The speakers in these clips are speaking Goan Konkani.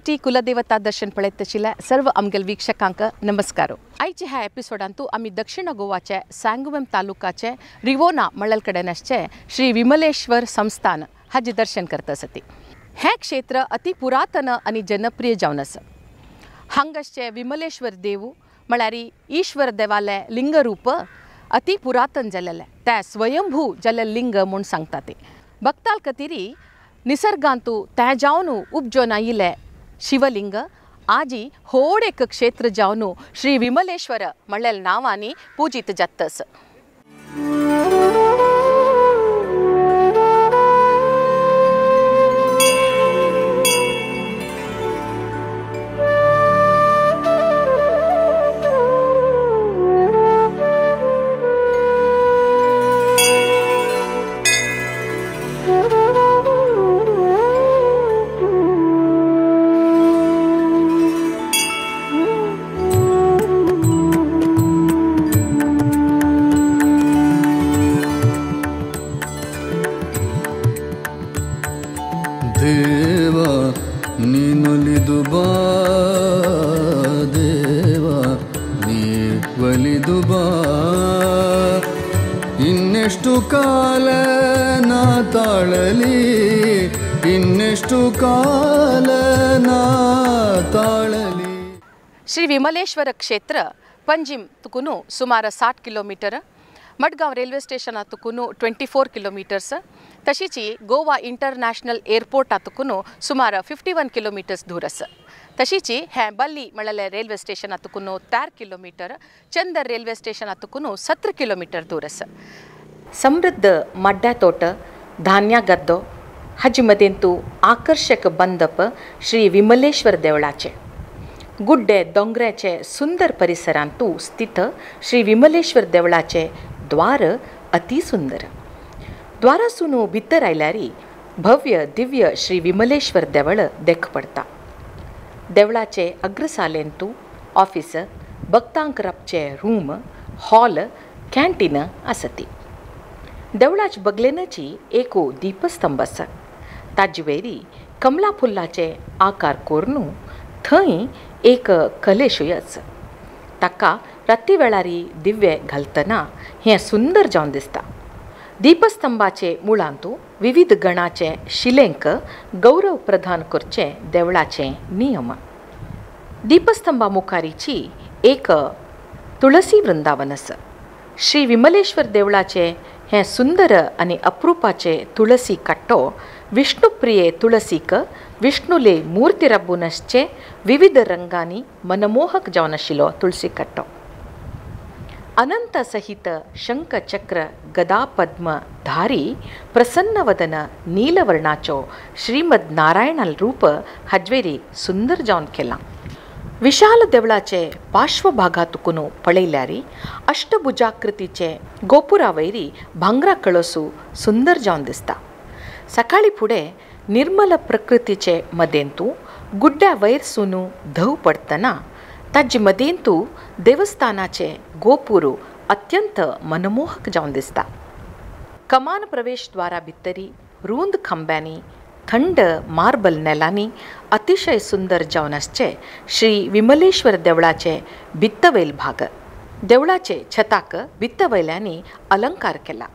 सिटी कुलदेवता दर्शन पळयत सर्व आमगेल वीक्षकांक नमस्कार। आयचे ह्या एपिसोडांतू आमी दक्षिण गोवाचे सांगुवेम तालुकाचे रिवोना मळल कडेन आसचे श्री विमलेश्वर संस्थान हाजे दर्शन करता आसती। हें क्षेत्र अति पुरातन आनी जनप्रिय जावन आसा। हांगासचे विमलेश्वर देव म्हळ्यार ईश्वर देवाले लिंगरूप अति पुरातन जालेलें, तें स्वयंभू जाल्लें लिंग म्हूण सांगता ते। भक्ताल खातीर निसर्गांतू तें जावन उपजोन आयिल्लें शिवलिंग आजी होड एक क्षेत्र जावन श्री विमलेश्वर म्हणलेल्या नांवांनी पूजित जाता। देवा नीनೊಲಿದು ಬಾ, ದೇವಾ ನೀ ಒಲಿದು ಬಾ, ಇನ್ನೆಷ್ಟು ಕಾಲ ನಾ ತಾಳಲಿ, ಇನ್ನೆಷ್ಟು ಕಾಲ ನಾ ತಾಳಲಿ। श्री विमलेश्वर क्षेत्र पंजिम तुकुनु सुमार 60 किलोमीटर, मडगांव रेल्वे स्टेशना तुकुनु 24 किलोमीटर्स, तशीच गोवा इंटरनॅशनल एअरपोर्टा तुकुनु सुमार 51 किलोमीटर्स दूर आसा। तशीच हें बल्ली म्हणलें रेल्वे स्टेशना तुकुनु 4 किलोमीटर, चंदर रेल्वे स्टेशना तुकुनु 17 किलोमीटर दूर आसा। समृद्ध मड्ड्या तोट, धान्या गद्दो हाजे मदेंतू आकर्शक बंदप श्री विमलेश्वर देवळाचें। गुड्डे दोंगराचे सुंदर परिसरांतू स्थित श्री विमलेश्वर देवळाचे द्वार अति सुंदर। द्वारासून भितर आयल्यार भव्य दिव्य श्री विमलेश्वर देवळ देख पडता। देवळाचे अग्रसालेंतू ऑफिस, भक्तांक राबचे रूम, हॉल, कॅन्टीन आसती। देवळाचे बगलेनची एक दीपस्तंभ आसा, ताजे वयरी कमला फुल्लाचे आकार करून थंय एक कलेशूय आसा। ताका राती वेळारी दिव्ये घालतना हें सुंदर जावन दिसता। दीपस्तंभाचे मुळांतू विविध गणाचे शिलेंक गौरव प्रदान करचे देवळाचे नियम। दीपस्तंभा मुखारीची एक तुळसी वृंदावन आसा। श्री विमलेश्वर देवळाचे हें सुंदर आनी अप्रुपाचे तुळसी कट्टो विष्णुप्रिये तुळसीक विष्णुले मूर्ती राबून आसचे विविध रंगांनी मनमोहक जावन आशिल्लो तुळसी कट्टो। अनंत सहित शंख चक्र गदा पद्म धारी प्रसन्नवदन नीलवर्णाचो श्रीमद नारायणाल रूप हाजवेरी सुंदर जावन केलां। विशाल देवळाचे पार्श्वभागातुकून पळयल्यार अष्टभुजाकृतीचे गोपुरावयरी भांगरा कळसू सुंदर जावन दिसता। सकाळी फुडें निर्मल प्रकृतीचे मदेंतू गुड्ड्या वयर धव पडटना ताजे मदेंतू देवस्थानाचे गोपुर अत्यंत मनमोहक जावन दिसता। कमान प्रवेशद्वारा भितरी रूंद खांब्यांनी थंड मार्बल नेलांनी अतिशय सुंदर जावन आसचे श्री विमलेश्वर देवळाचे भित्तवैल भाग। देवळाचे छताक भित्तवैल्यांनी अलंकार केला।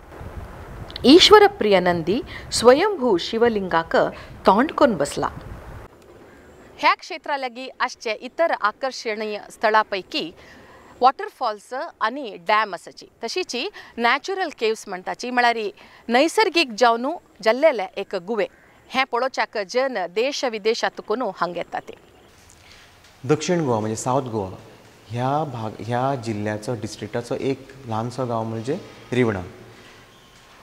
ईश्वरप्रिय नंदी स्वयंभू शिवलिंगाक तोंड करून बसला। ह्या क्षेत्रा लागीं आसचे इतर आकर्शणीय स्थळां पैकी वॉटरफॉल्स आनी डॅम आसाची, तशीच नॅचरल केव्स म्हणटाची, म्हळ्यार नैसर्गीक जावन जाल्लेले एक गुवे। हें पळोवच्याक जन देश विदेशांतून हांगा येता ते। दक्षिण गोवा म्हणजे सावथ गोवा ह्या भाग ह्या जिल्ल्याचो डिस्ट्रिक्टाचो एक ल्हानसो गांव म्हणजे रिवणा।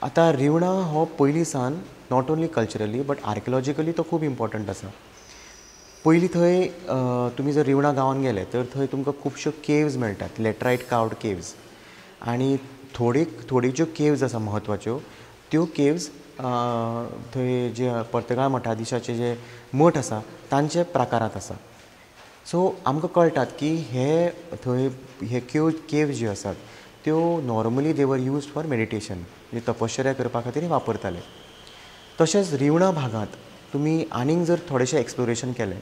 आतां रिवणा हो पयलीं सावन not only culturally but archaeologically तो खूब इम्पॉर्टंट आसा। पयलीं थंय तुमी जर रिवणा गांवान गेले तर थंय तुमकां खुबश्यो केव्ज मेळटात, लॅटरायट कार्व्ड केव्ज, आनी थोडी थोडी ज्यो केव्ज आसा म्हत्वाच्यो त्यो केव्ज थंय जे पर्तगाळ मठाधीशाचे जे मठ आसा तांचे प्राकारांत आसा। सो आमकां कळटात की हे थंय हे केव्ज ज्यो आसात त्यो normally they were used for meditation, म्हणजे तपश्चर्या करपा खातीर वापरताले। तशेंच रिवणा भागांत तुमी आनीक जर थोडेशें एक्सप्लोरेशन केलें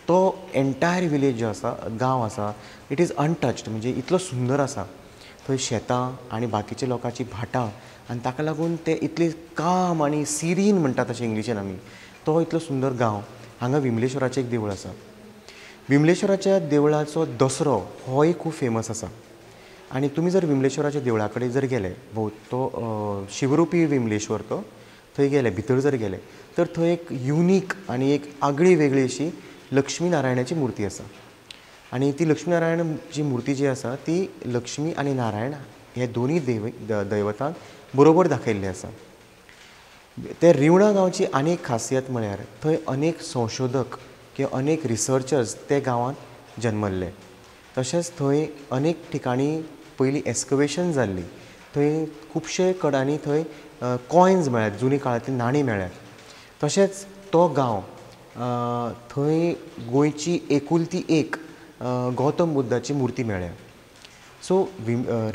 तो एंटायर विलेज जो आसा, गांव आसा, it is untouched, म्हणजे इतलो सुंदर आसा. थंय शेतां आनी बाकीच्या लोकांची भाटां आनी ताका लागून ते इतले काम आनी सिरीन म्हणटा तशें इंग्लिशीन आमी, तो इतलो सुंदर गांव. हांगा विमलेश्वराचें एक देवूळ आसा. विमलेश्वराच्या देवळाचो दसरो होय खूब फेमस आसा. आनी तुमी जर विमलेश्वराच्या देवळा कडेन जर गेले, तो शिवरुपी विमलेश्वर, तो थंय गेले, भितर जर गेले तर थंय एक युनीक आनी एक आगळी वेगळी अशी लक्ष्मी नारायणाची मूर्ती आसा. आनी ती लक्ष्मी नारायणची मूर्ती जी आसा ती लक्ष्मी आनी नारायण हे दोनूय दैवतांक बरोबर दाखयल्ले आसा. ते रिवणा गांवची आनी एक खासियत म्हळ्यार थंय अनेक संशोधक किंवा अनेक रिसर्चर्स ते गांवांत जन्मल्ले. तशेंच थंय अनेक ठिकाणी पयलीं एस्कवेशन जाल्ली, थंय खुबशे कडांनी थंय कॉयन्स मेळ्ळ्यात, जुनी काळांतली नाणीं मेळ्ळ्यात. तशेंच तो गांव थंय गोंयची एकुलती एक गौतम बुद्धाची मूर्ती मेळ्ळ्या. सो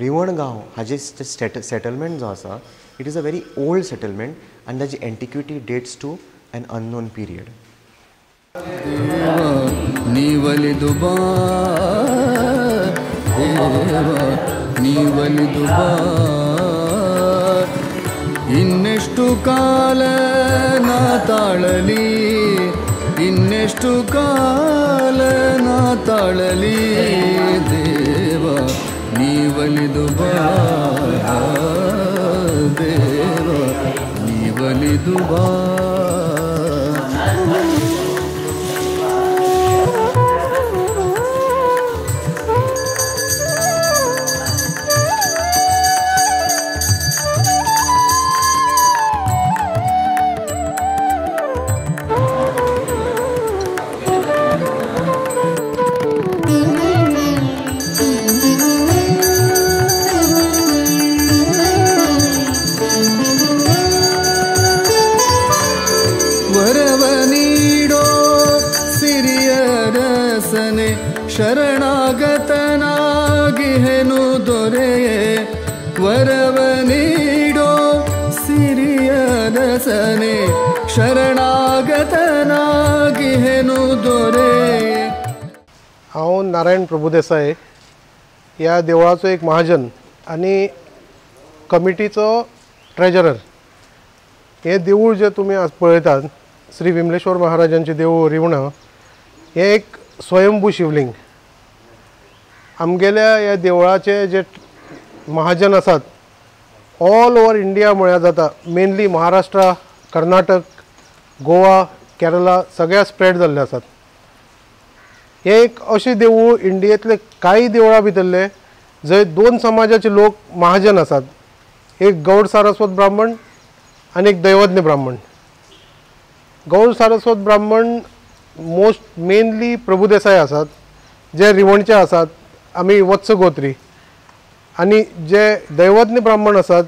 रिवण गांव हाजे सेटलमेंट जो आसा, it is a very old settlement आनी ताजी antiquity dates to an unknown period. ಇನ್ನೆಷ್ಟು ಕಾಲ ನಾ ತಾಳಲಿ, ಇನ್ನೆಷ್ಟು ಕಾಲ ನಾ ತಾಳಲಿ, ದೇವ ನೀವಲಿದು ಬಾ, ದೇವ ನೀವಲಿದು ಬಾ. ಶರಣಾಗತನಾಗಿಹೆನು ದೊರೆಯೇ, ವರವ ನೀಡೋ ಸಿರಿಯ ರಸನೆ, ಶರಣಾಗತನಾಗಿಹೆನು ದೊರೆಯೇ. हांव नारायण प्रभुदेसाय ह्या देवळाचो एक महाजन आनी कमिटीचो ट्रेजरर. हें देवूळ जें तुमी आज पळयतात, श्री विमलेश्वर महाराजांचें देवूळ रिवणा, हें एक स्वयंभू शिवलिंग. आमगेल्या ह्या देवळाचे जे महाजन आसात ऑल ओवर इंडिया म्हळ्यार जाता, मेनली महाराष्ट्र, कर्नाटक, गोवा, केरला सगळ्या स्प्रेड जाल्ले आसात. हें एक अशें देवूळ इंडियेंतले कांय देवळां भितरले जंय दोन समाजाचे लोक महाजन आसात, एक गौड सारस्वत ब्राह्मण आनी एक दैवज्ञ ब्राह्मण. गौड सारस्वत ब्राह्मण मोस्ट मेनली प्रभुदेसाय आसात, जे रिवणचे आसात, आमी वत्स गोत्री, आनी जे दैवज्ञ ब्राह्मण आसात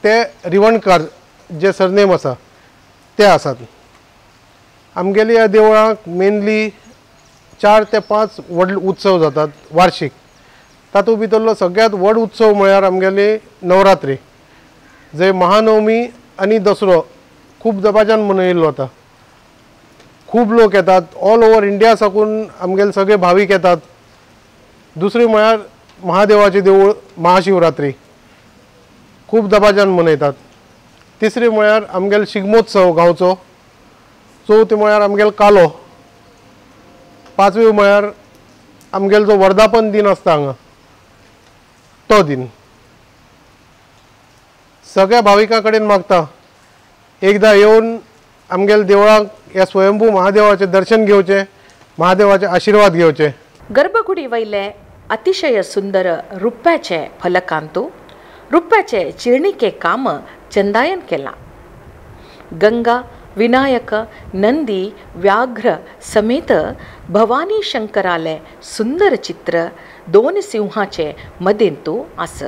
ते रिवणकार जे सरनेम आसा ते आसात. आमगेले ह्या देवळाक मेनली 4 ते 5 व्हड उत्सव जातात वार्षिक. तातूंत भितरलो सगळ्यांत व्हड उत्सव म्हळ्यार आमगेली नवरात्री, जंय महानवमी आनी दसरो खूब दबाज्यान मनयल्लो वता. खूब लोक येतात, ऑल ओवर इंडिया साकून आमगेले सगळे भावीक येतात. दुसरें म्हळ्यार महादेवाचें देवूळ महाशिवरात्री खूब दबाज्यान मनयतात. तिसरें म्हळ्यार आमगेलो शिगमोत्सव गांवचो. चवथें म्हळ्यार आमगेलो कालो. पांचवें म्हळ्यार आमगेलो जो वर्धापन दिन आसता हांगा तो दिन. सगळ्या भाविकां कडेन मागता एकदां येवन आमगेल्या देवळाक ह्या स्वयंभू महादेवाचें दर्शन घेवचें, महादेवाचे आशिर्वाद घेवचे. गर्भगुडी वयले अतिशय सुंदर रुप्याचे फलकांतु रुप्याचे चिरणिके काम चंदायन केलां. गंगा, विनायक, नंदी, व्याघ्र समेत भवानी शंकराले सुंदर चित्र दोन सिंहाचे मदेंतु आस.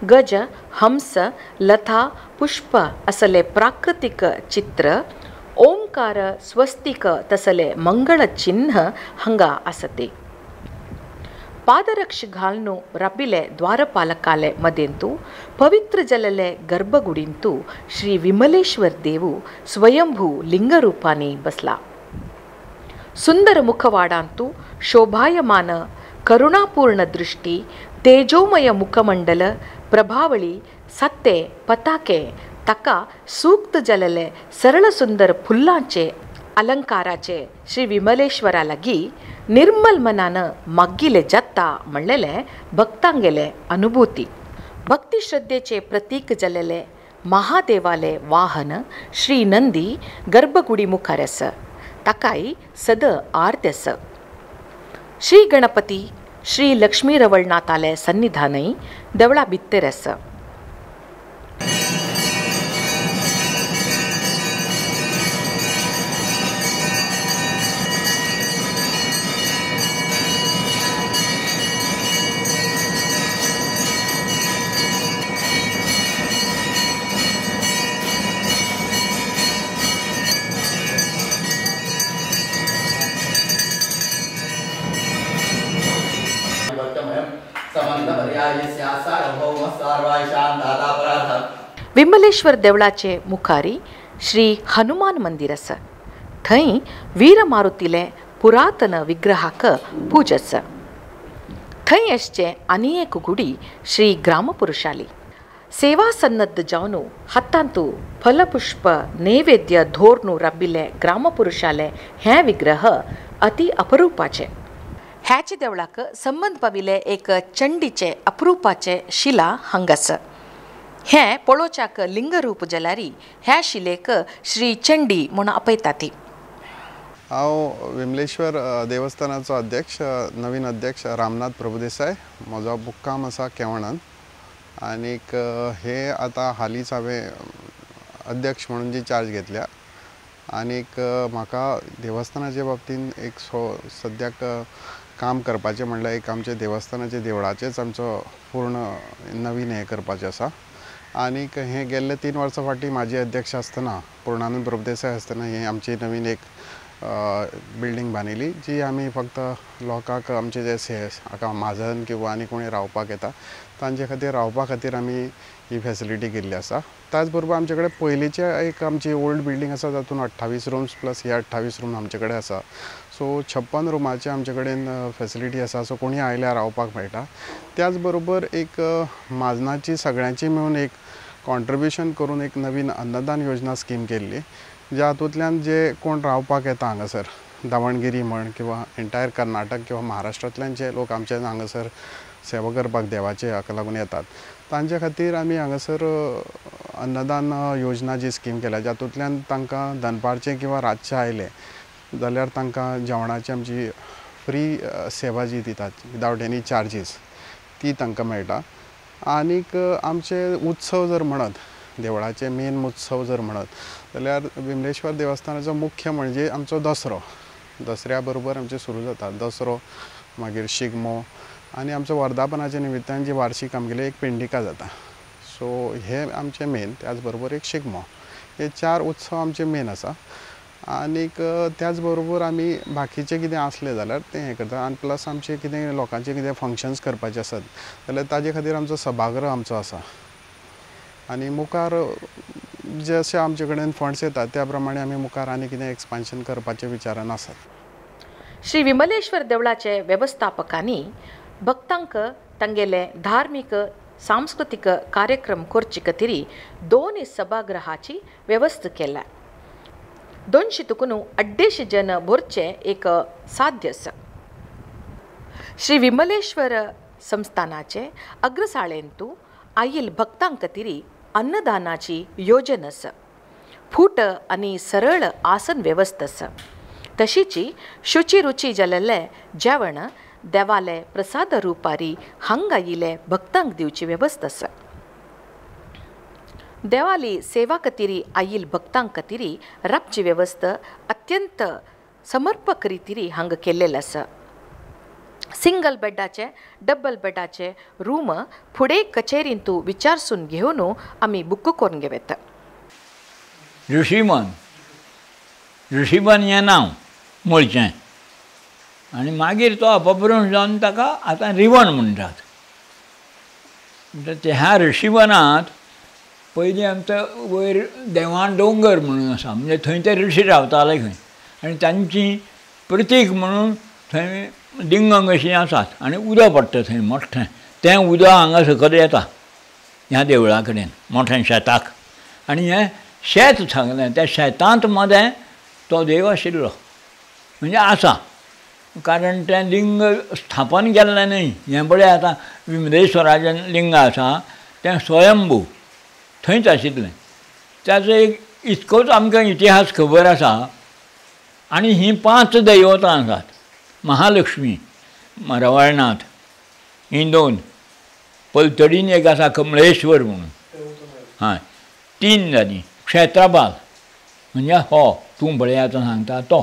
गज, हंस, लता, पुष्प असले प्राकृतिक चित्र, ओंकार, स्वस्तिक तसले मंगळ चिन्ह हांगा आसते. पादरक्ष घालनु रबिले ದ್ವಾರಪಾಲಕಾಲೆ ಮದೆಂತು ಪವಿತ್ರ ಜಲಲೆ ಗರ್ಭಗುಡಿಂತು ಶ್ರೀ ವಿಮಲೇಶ್ವರ ದೇವು ಸ್ವಯಂಭೂ ಲಿಂಗರೂಪಾನಿ ಬಸ್ಲಾ. सुंदर मुखवाडांतु शोभायमान करुणापूर्ण दृष्टी तेजोमय मुखमंडल प्रभावळी सत्ते पताके ताका सूक्त जलले सरळ सुंदर फुल्लांचे अलंकाराचे श्री विमलेश्वरा लागी निर्मल मनान माग्गिले जाता म्हणलेले भक्तांगेले अनुभूती. भक्ती श्रद्धेचे प्रतीक जलले महादेवाले वाहन श्री नंदी गर्भगुडी मुखार आसा, ताकाय सद आरती आसा. श्री गणपती श्री लक्ष्मी रवळनाथाले सन्निधानय देवळा भितर आसा. विमलेश्वर देवळाचे मुखारी श्री हनुमान मंदिर आसा. थंय वीरमारुतीले पुरातन विग्रहाक पूज आसा. थंय आसचे आनी एक गुडी श्री ग्रामपुरुषाली. सेवा सन्नद्ध जावन हातांतु फलपुष्प नैवेद्य धोरनु राबिल्ले ग्रामपुरुषाले हे विग्रह अति अपरूपाचे. ह्याच देवळाक संबंद पाविल्ले एक चंडीचे अप्रूपाचे शिला हांगा आसा. हें पळोवच्याक लिंगरूप जाल्यार ह्या शिलेक श्री चंडी म्हूण आपयतात. हांव विमलेश्वर देवस्थानाचो अध्यक्ष, नवीन अध्यक्ष रामनाथ प्रभुदेसाय. म्हजो मुक्काम आसा केवणान आनीक हे आतां हालींच हांवें अध्यक्ष म्हणून जी चार्ज घेतल्या आनीक म्हाका देवस्थानाच्या बाबतींत एक सद्याक काम करपाचें म्हणल्यार एक आमच्या देवस्थानाचे देवळाचेच आमचो पूर्ण नवीन हें करपाचें आसा. आनीक हें गेल्ले 3 वर्सां फाटीं म्हाजे अध्यक्ष आसतना पूर्णानंद प्रभुदेसाय आसतना हें आमची नवीन एक बिल्डींग बांदिल्ली जी आमी फक्त लोकांक आमचे जे हाका म्हाजन किंवा आनी कोणी रावपाक येता तांचे खातीर रावपा खातीर आमी ही फेसिलिटी केल्ली आसा. त्याच बरोबर आमचे कडेन पयलींचे एक आमची ओल्ड बिल्डींग आसा तातूंत 28 रूम्स प्लस हे 28 रूम आमचे कडेन आसा. सो 56 रुमाचे आमचे कडेन फेसिलिटी आसा. सो कोणी आयल्यार रावपाक मेळटा. त्याच बरोबर एक म्हाजनाची सगळ्यांची मेळून एक कॉन्ट्रिब्युशन करून एक नवीन अन्नदान योजना स्कीम केल्ली ज्या हातूंतल्यान जे कोण रावपाक येता हांगासर दावणगिरी म्हण किंवा एंटायर कर्नाटक किंवा महाराष्ट्रांतल्यान जे लोक आमचे हांगासर सेवा करपाक देवाचे हाका लागून येतात तांचे खातीर आमी हांगासर अन्नदान योजना जी स्कीम केल्या जातूंतल्यान तांकां दनपारचें किंवा रातचें आयलें जाल्यार तांकां जेवणाची आमची फ्री सेवा जी दितात विदावट एनी चार्जीस ती तांकां मेळटा. आनीक आमचे उत्सव जर म्हणत देवळाचे मेन उत्सव जर म्हणत जाल्यार विमलेश्वर देवस्थानाचो मुख्य म्हणजे आमचो दसरो. दसऱ्या बरोबर आमचें सुरू जाता दसरो, मागीर शिगमो आनी आमचो वर्धापनाच्या निमित्तान जी वार्षीक आमगेली एक पेंडिका जाता. सो हे आमचे मेन, त्याच बरोबर एक शिगमो, हे 4 उत्सव आमचे मेन आसा. आनीक त्याच बरोबर आमी बाकीचे कितें आसलें जाल्यार तें हें करता. आनी प्लस आमचें कितें लोकांचें कितें फंक्शन्स करपाचें आसत जाल्यार ताजे खातीर आमचो सभागृह आमचो आसा. आनी मुखार जशे आमचे कडेन फंड्स येतात त्या प्रमाणे आमी मुखार आनी कितें एक्सपान्शन करपाचे विचारान आसात. श्री विमलेश्वर देवळाचे वेवस्थापकांनी भक्तांक तांगेले धार्मीक सांस्कृतीक कार्यक्रम करचे खातीर 2 सभागृहाची वेवस्था केल्या. 200 तुकून 250 जन भरचें एक साध्य आसा. श्री विमलेश्वर संस्थानाचे अग्रसाळेंतू आयिल भक्तां खातीर अन्नदानाची योजना आसा. फूट आनी सरळ आसन वेवस्था आसा. तशीच शुची रुची जाल्लें जेवण देवाले प्रसाद रुपारी हांगा आयिल्ले भक्तांक दिवची वेवस्था आसा. देवाली सेवा खातीर आयिल भक्तां खातीर राबची वेवस्था अत्यंत समर्पक रितीन हांगा केल्लें आसा. सिंगल बेडाचे डबल बेडाचे रूम फुडें कचेरींतू विचारसून घेवन आमी बूक करून घेवता. ऋषीवन, ऋषीवन हें नांव मुळचें आनी मागीर तो अपभ्रंश जावन ताका आतां रिवण म्हणटात. म्हणटा ह्या ऋषीवनांत पयलीं आमचो वयर देवाण दोंगर म्हणून आसा, म्हणजे थंय ते ऋषी रावताले खंय आनी तांची प्रतीक म्हणून थंय लिंगां कशीं आसात आनी उदक पडटा थंय मोठें, तें उदक हांगा सकयल येता ह्या देवळा कडेन मोठें शेताक. आनी हें शेत सांगलें त्या शेतांत मदें तो देव आशिल्लो म्हणजे आसा, कारण तें लिंग स्थापन केल्लें न्हय. हें पळय आतां विमलेश्वराचें लिंग आसा तें स्वयंभू थंयच आशिल्लें. ताचो एक इतकोच आमकां इतिहास खबर आसा. आनी हीं 5 दैवतां आसात, महालक्ष्मी, रवळनाथ, हीं 2, पलतडीन एक आसा कमळेश्वर म्हणून, हय 3 जालीं, क्षेत्रपाल म्हणजे हो तूं पळय आतां सांगता तो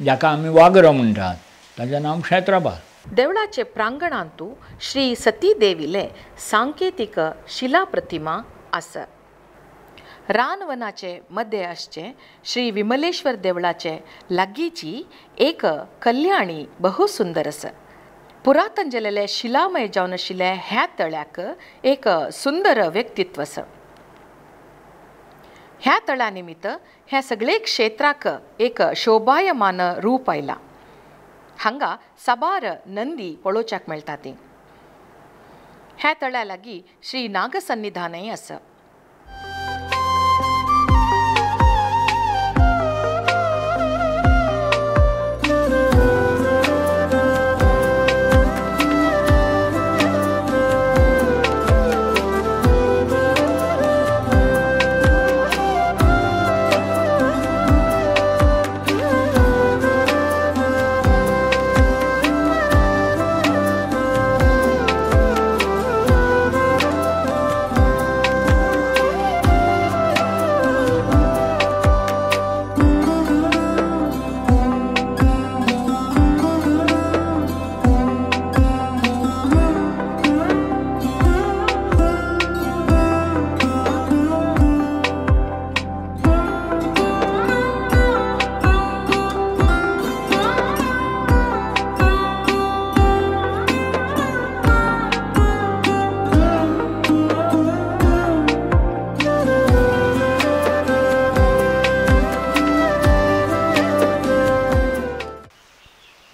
जाका आमी वागरो म्हणटात ताचें नांव क्षेत्रपाल. देवळाचे प्रांगणांतु श्री सती देवीले सांकेतिक शिला प्रतिमा आसा. रानवनाचे मध्य आसचे श्री विमलेश्वर देवळाचे लागींची एक कल्याणी बहु सुंदर आसा. पुरातन जाल्ले शिलामय जावन आशिल्ले ह्या तळ्याक एक सुंदर व्यक्तित्व आसा. ह्या तळ्या निमित्त ह्या सगळे क्षेत्राक एक शोभायमान रूप आयलां. हांगा साबार नंदी पळोवच्याक मेळटा ती. ह्या तळ्या लागीं श्री नागसन्निधानय आसा.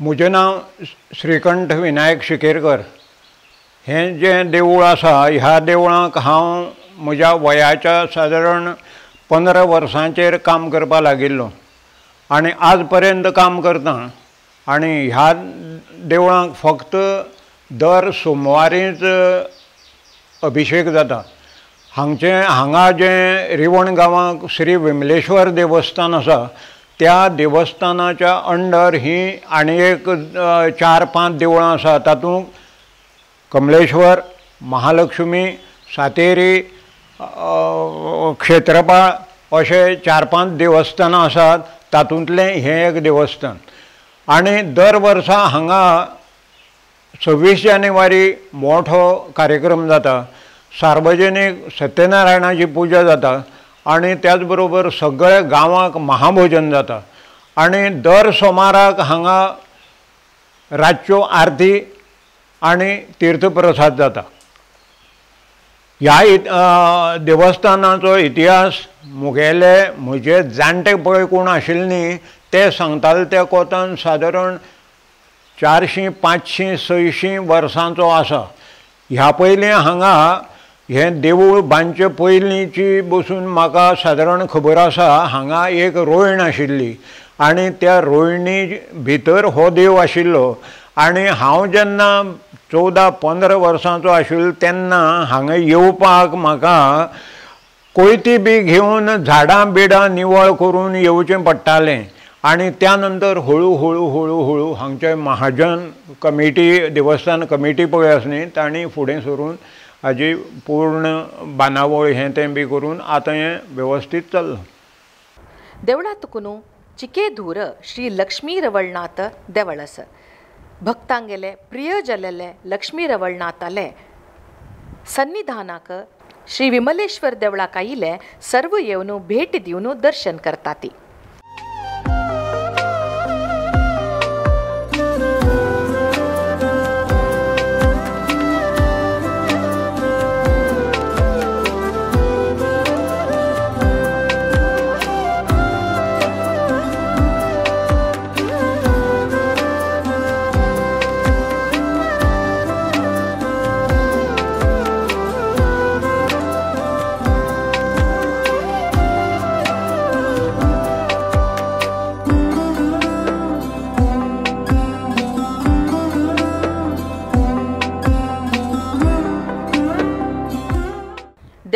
म्हजें नांव श्रीकंठ विनायक शिकेरकर. हें जें देवूळ आसा ह्या देवळाक हांव म्हज्या वयाच्या सादारण 15 वर्सांचेर काम करपाक लागिल्लो आनी आज पर्यंत काम करता. आनी ह्या देवळाक फक्त दर सोमवारीच अभिशेक जाता. हांगचें हांगा जें रिवण गांवाक श्री विमलेश्वर देवस्थान आसा त्या देवस्थानाच्या अंडर ही आनी एक 4-5 देवळां आसा. तातूंत कमलेश्वर, महालक्ष्मी, सातेरी, क्षेत्रपाळ अशे 4-5 देवस्थानां आसात. तातूंतलें हें एक देवस्थान. आनी दर वर्सा हांगा 26 जानेवारी मोठो कार्यक्रम जाता. सार्वजनीक सत्यनारायणाची पुजा जाता आनी त्याच बरोबर सगळ्या गांवाक महाभोजन जाता. आनी दर सोमाराक हांगा रातच्यो आरती आनी तीर्थप्रसाद जाता. ह्या देवस्थानाचो इतिहास मुगेले म्हजे जाणटे पळय कोण आशिल्ले न्ही ते सांगताले त्या कोतान सादारण 400, 500, 600 वर्सांचो आसा. ह्या पयलीं हांगा हें देवूळ बांदचे पयलींची बसून म्हाका सादारण खबर आसा. हांगा एक रोयण आशिल्ली आनी त्या रोयणी भितर हो देव आशिल्लो. आनी हांव जेन्ना 14-15 वर्सांचो आशिल्लो तेन्ना हांगा येवपाक म्हाका कोयती बी घेवन झाडां बिडां निवळ करून येवचें पडटालें. आनी त्या नंतर हळू हळू हळू हळू हांगचे महाजन कमिटी, देवस्थान कमिटी पळय आसा न्ही, तांणी फुडें सरून हाजी पूर्ण बांदावळ हें तें बी करून आतां हें वेवस्थीत चल्लां. देवळांतकुनू चिकेधूर श्री लक्ष्मी रवळनाथ देवळ आसा. भक्तांगेले प्रिय जाल्ले लक्ष्मी रवळनाथाले सन्निधानाक श्री विमलेश्वर देवळाक आयिल्ले सर्व येवन भेट दिवन दर्शन करतात.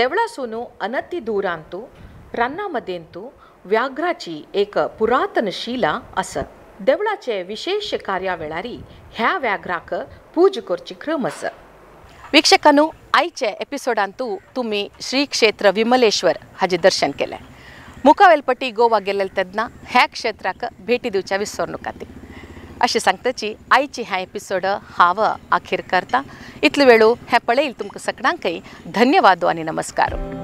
देवळासून अनती दूरांतु रान्नामदेंतु व्याघ्राची एक पुरातन शिला आसा. देवळाचे विशेष कार्या वेळारी ह्या व्याघ्राक पूज करची क्रम आसा. वीक्षकांनो, आयचे एपिसोडांतु तुमी श्री क्षेत्र विमलेश्वर हाजें दर्शन केलें. मुखावेलपट्टी गोवा गेल्ले तेन्ना ह्या क्षेत्राक भेटी दिवच्या विसरनुकाती अशें सांगताची आयची ह्या एपिसोड हांव आखीर करता. इतलो वेळू हें पळयल तुमकां सगळ्यांकय धन्यवाद आनी नमस्कार.